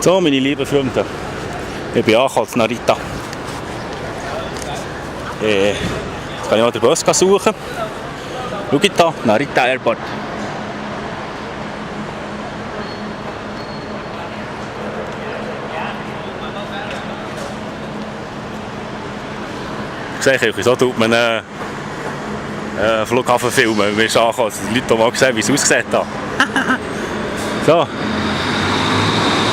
So, meine lieben Freunde, ich bin angekommen in Narita. Jetzt kann ich mal den Bus suchen. Schaut da, Narita Airport. Ich sehe, wieso tut man einen Flughafen filmen, wenn wir ankommen. Die Leute haben mal gesehen, wie es aussieht. So.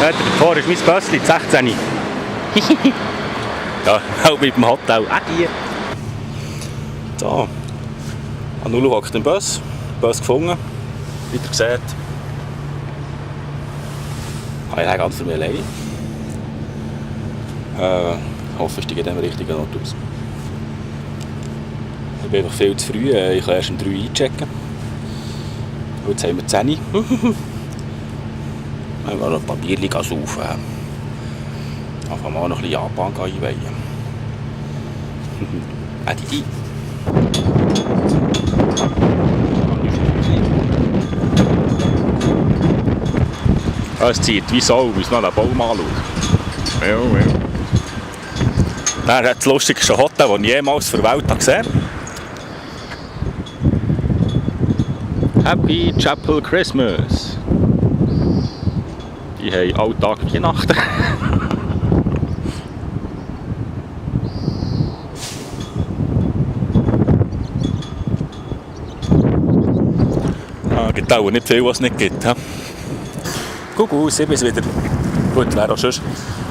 Davor ist mein Bösschen, 16. Ja, halt mit dem Hotel. Hier. So. Anulu hockt im Bus. Bus gefunden. Wie ihr seht. Ich habe ganz für mich alleine. Ich hoffe, ich steige in dem richtigen Ort aus. Ich bin einfach viel zu früh. Ich kann erst um 3 Uhr einchecken. Und jetzt haben wir 10 Uhr. Ich will noch ein paar Bierchen saufen. Einfach mal noch ein bisschen Japan einweihen. Adidi. Es zieht wie Sau, wir müssen noch einen Baum anschauen. Ja. Dann hat das lustigste Hotel, das ich jemals für die Welt gesehen habe. Happy Chapel Christmas. Die haben Alltag Weihnachten. Gibt auch nicht viel, was es nicht gibt. Guck, 7 ist wieder. Gut, wäre auch sonst.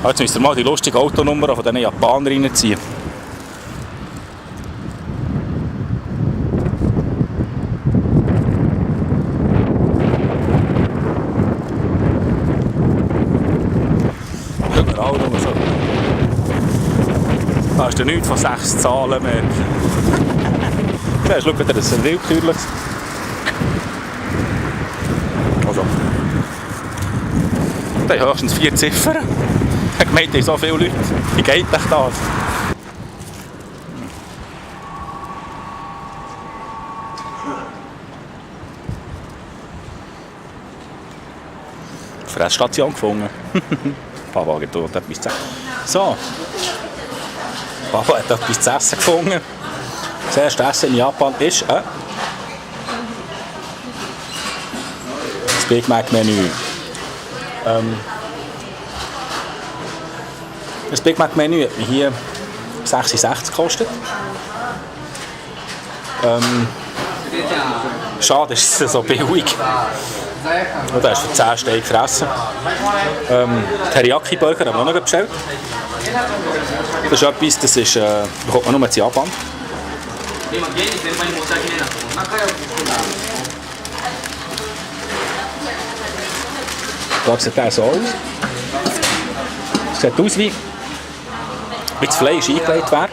Jetzt müsst ihr mal die lustige Autonummer von diesen Japanern reinziehen. Überall nur so. Da hast du nichts von 6 Zahlen mehr. Schau dir das ein willkürliches. Also. Da haben höchstens 4 Ziffern. Ich habe gemeint, so viele Leute. Wie geht das? Fressstation gefunden. Papa hat dort etwas zu essen. So. Papa hat etwas zu essen gefunden. Das erste Essen in Japan ist das Big Mac Menü. Das Big Mac Menü hat mich hier 66 gekostet. Schade ist es so billig. Und da hast du für 10 Steak gefressen. Teriyaki Burger haben wir auch noch bestellt. Das ist etwas, das ist, bekommt man nur in Japan. Da sieht der so aus. Es sieht aus wie das Fleisch eingelegt wäre.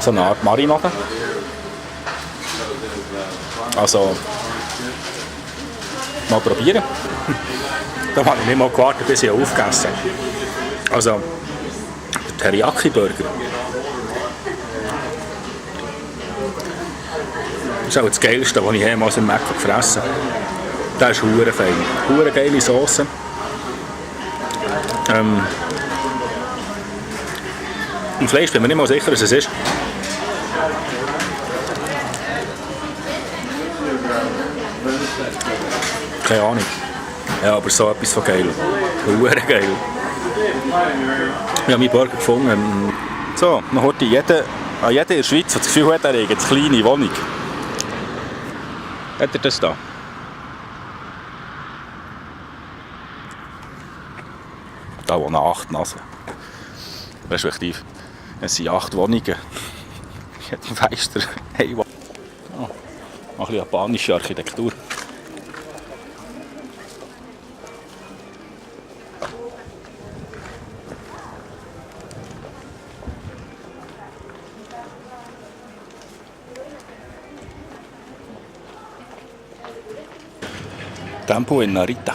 So eine Art Marinade. Also, mal probieren. Da habe ich nicht mal gewartet, bis ich aufgegessen habe. Also, der Teriyaki-Burger. Das ist auch das Geilste, was ich jemals im Mac gefressen habe. Der ist verdammt fein. Verdammt geile Sauce. Im Fleisch bin ich mir nicht mal sicher, was es ist. Keine Ahnung. Ja, aber so etwas von geil. Verdammt geil. Ich habe meinen Burger gefunden. So, man hört jeder in der Schweiz, der das Gefühl hat, er hat eine kleine Wohnung. Hat er das da? Da wohnen 8 Nasen. Respektive, es sind 8 Wohnungen. Jedem Fenster eine Wohnung. Oh, ein bisschen japanische Architektur. Tempo in Narita.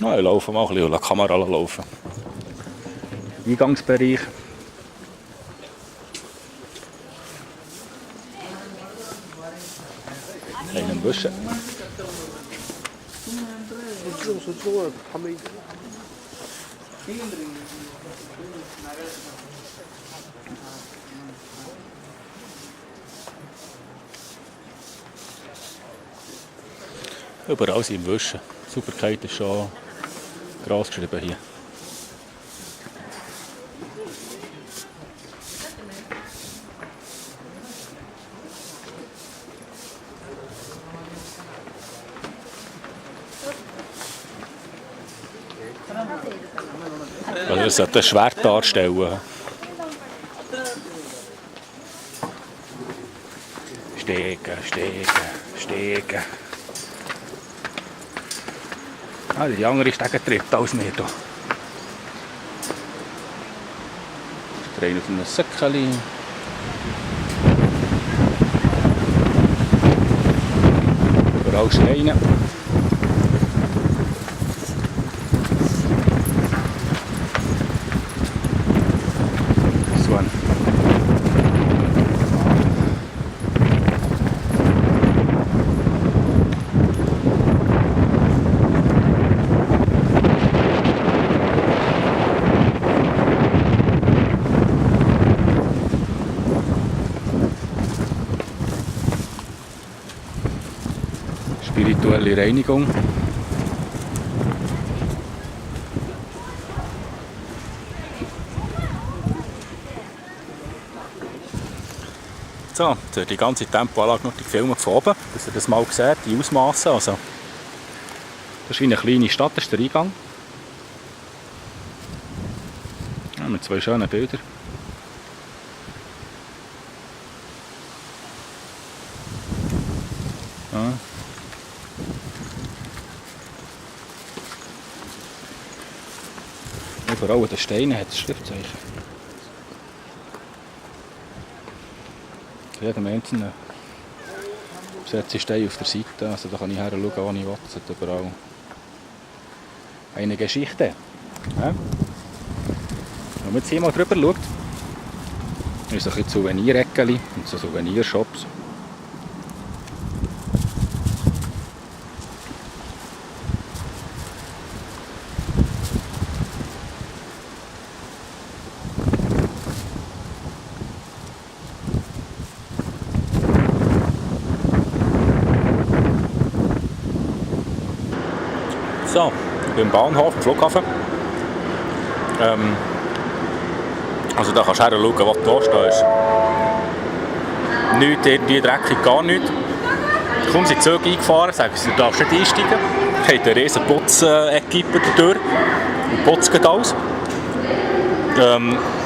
Ja, ich laufe mal ein bisschen und lasse die Kamera laufen. Eingangsbereich. Einen Wischen. Überall sind im Wischen. Sauberkeit ist schon gross geschrieben hier. Also das sollte ein Schwert darstellen. Stegen, stegen, stegen. Ah, die andere Stege tritt als mir hier. Drehen auf einem Säckchen. Überall Steine. So. Spirituelle Reinigung. So, jetzt wird die ganze Tempoanlage noch gefilmt von oben, dass ihr das mal seht, die Ausmaße. Also, das ist wie eine kleine Stadt, das ist der Eingang. Ja, mit zwei schönen Bildern. Ja. Überall an den Steinen hat es Schriftzeichen. Zu jedem einzelnen setze ich Stein auf der Seite, also da kann ich her schauen, wo ich will. Es hat überall eine Geschichte. Ja? Wenn man jetzt hier mal drüber schaut, ist es ein bisschen Souvenir-Eckchen und so Souvenirshops. So, beim Bahnhof, im Flughafen. Also da kannst du her schauen, was du stehst. Nichts, irgendwie dreckig, gar nichts. Kaum sind die Züge eingefahren, sagen sie, du darfst nicht einsteigen. Es hat eine riesen Putz-Equipe durch und putzt alles.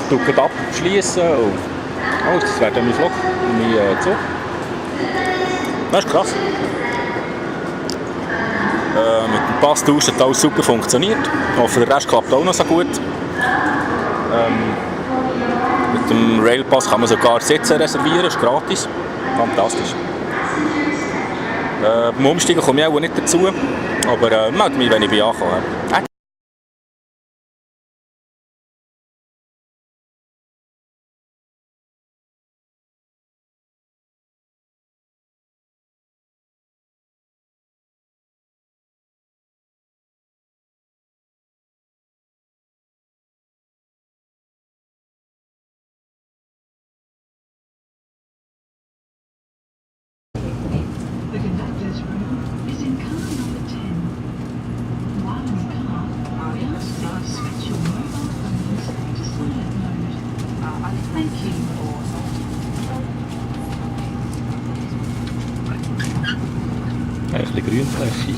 Du abschließen und alles, das wäre dann mein Flug, mein Zug. Das ist krass. Mit dem Passtausch hat alles super funktioniert. Ich hoffe, der Rest klappt auch noch so gut. Mit dem Railpass kann man sogar Sitze reservieren, ist gratis. Fantastisch. Beim Umsteigen komme ich auch nicht dazu, aber melde mich, wenn ich ankomme. The conductor's room is in car number 10. While in the car, we ask that you switch your mobile phones to silent mode. Thank you. Ein bisschen Grünfläche.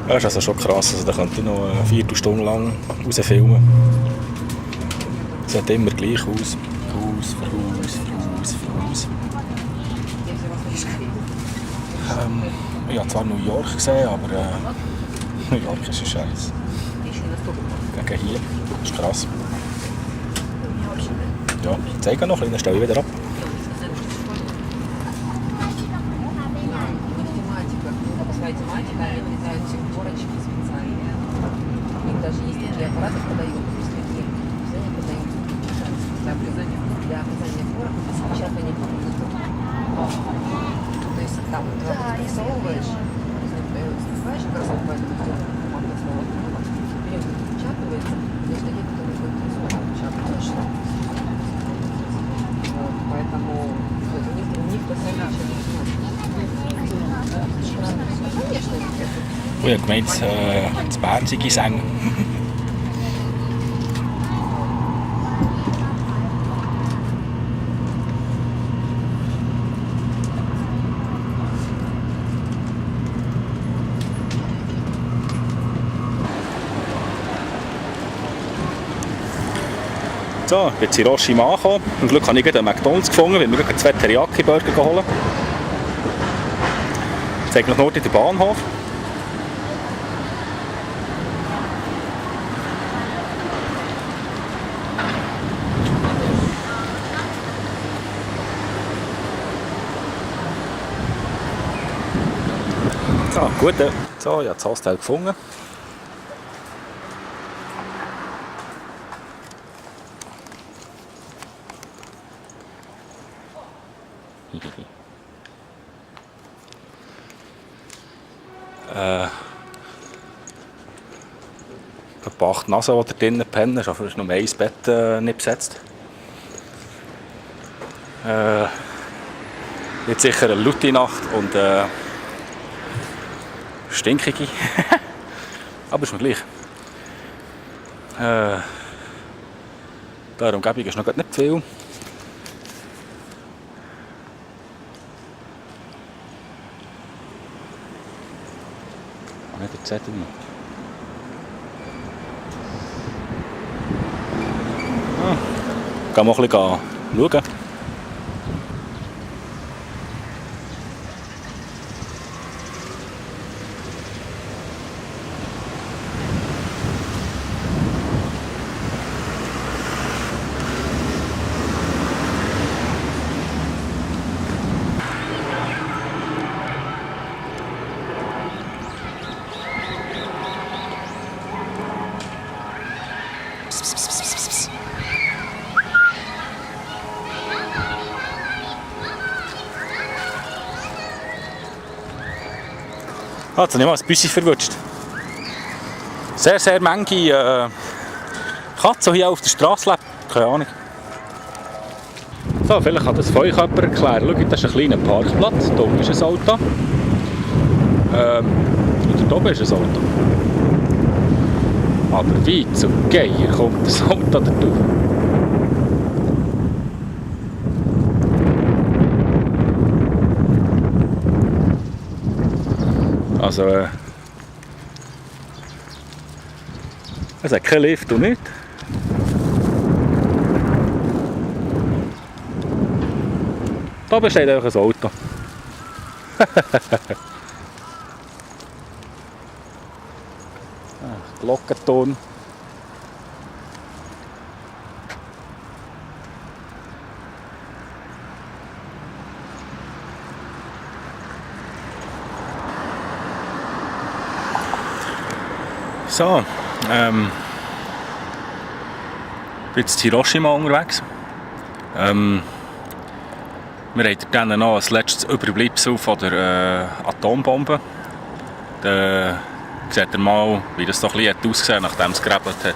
Das ist also schon krass, also da könnte ich noch eine Viertelstunde lang rausfilmen. Es sieht immer gleich aus. Haus für Haus für Haus für Haus. Ich habe zwar New York gesehen, aber Ja, das ist Scheiß. Gegen hier. Das ist krass. Ja, zeig noch ein bisschen, dann stelle ich wieder ab. Математика, они вырезают все корочки специальные. У них даже есть такие аппараты, продают пустяки. Все они продают для обрезания корок и распечатания компьютера. То есть там ты присовываешь, знаешь, как раз вот по этому команду слова берем, распечатывается, есть такие, которые ходят рисовать, печатаешь. Вот, поэтому у них посадочек. Ich habe gemeint, das Bern sei Gesang. So, ich bin jetzt in Hiroshima angekommen. Zum Glück habe ich gerade einen McDonald's gefunden, weil wir gerade 2 Teriyaki-Burger holen. Ich zeige noch Nord in den Bahnhof. So, gut. So, ich habe das Hostel gefunden. Ein paar 8 Nasen, die da drinnen pennen, ist aber nur ein Bett nicht besetzt. Jetzt sicher eine laute Nacht und stinkige. Aber ist mir gleich. Da in der Umgebung ist noch nicht viel. Nicht der Zettel noch. Gehen wir mal ein bisschen schauen. Ah, jetzt habe ich mal ein Büssi verwutscht. Sehr, sehr manche Katzen hier auf der Straße leben. Keine Ahnung. So, vielleicht kann das für euch jemand erklären. Schaut, das ist ein kleiner Parkplatz. Hier oben ist ein Auto. Und da oben ist ein Auto. Aber wie zum Geier kommt das Auto da drauf? Also, es hat keinen Lift und nichts. Da oben steht einfach ein Auto. Glockenton. So, bin jetzt in Hiroshima unterwegs. Wir haben dann noch ein letztes Überbleibsel von der Atombombe. Da seht ihr mal, wie das doch ein bisschen ausgesehen hat, nachdem es gerebelt hat.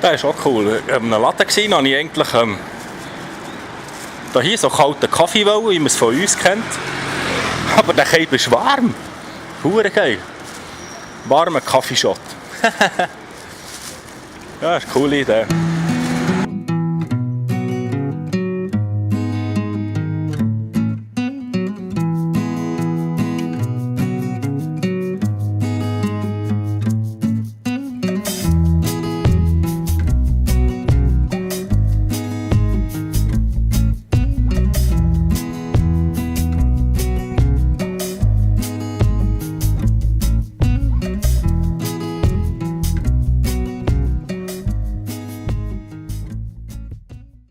Ja, ist auch cool. In einem Laden gesehen, habe ich eigentlich da hier so kalten Kaffee wollen, wie man es von uns kennt. Aber der Keib ist warm. Hure geil. Warmer Kaffeeshot. Ja, ist eine coole Idee.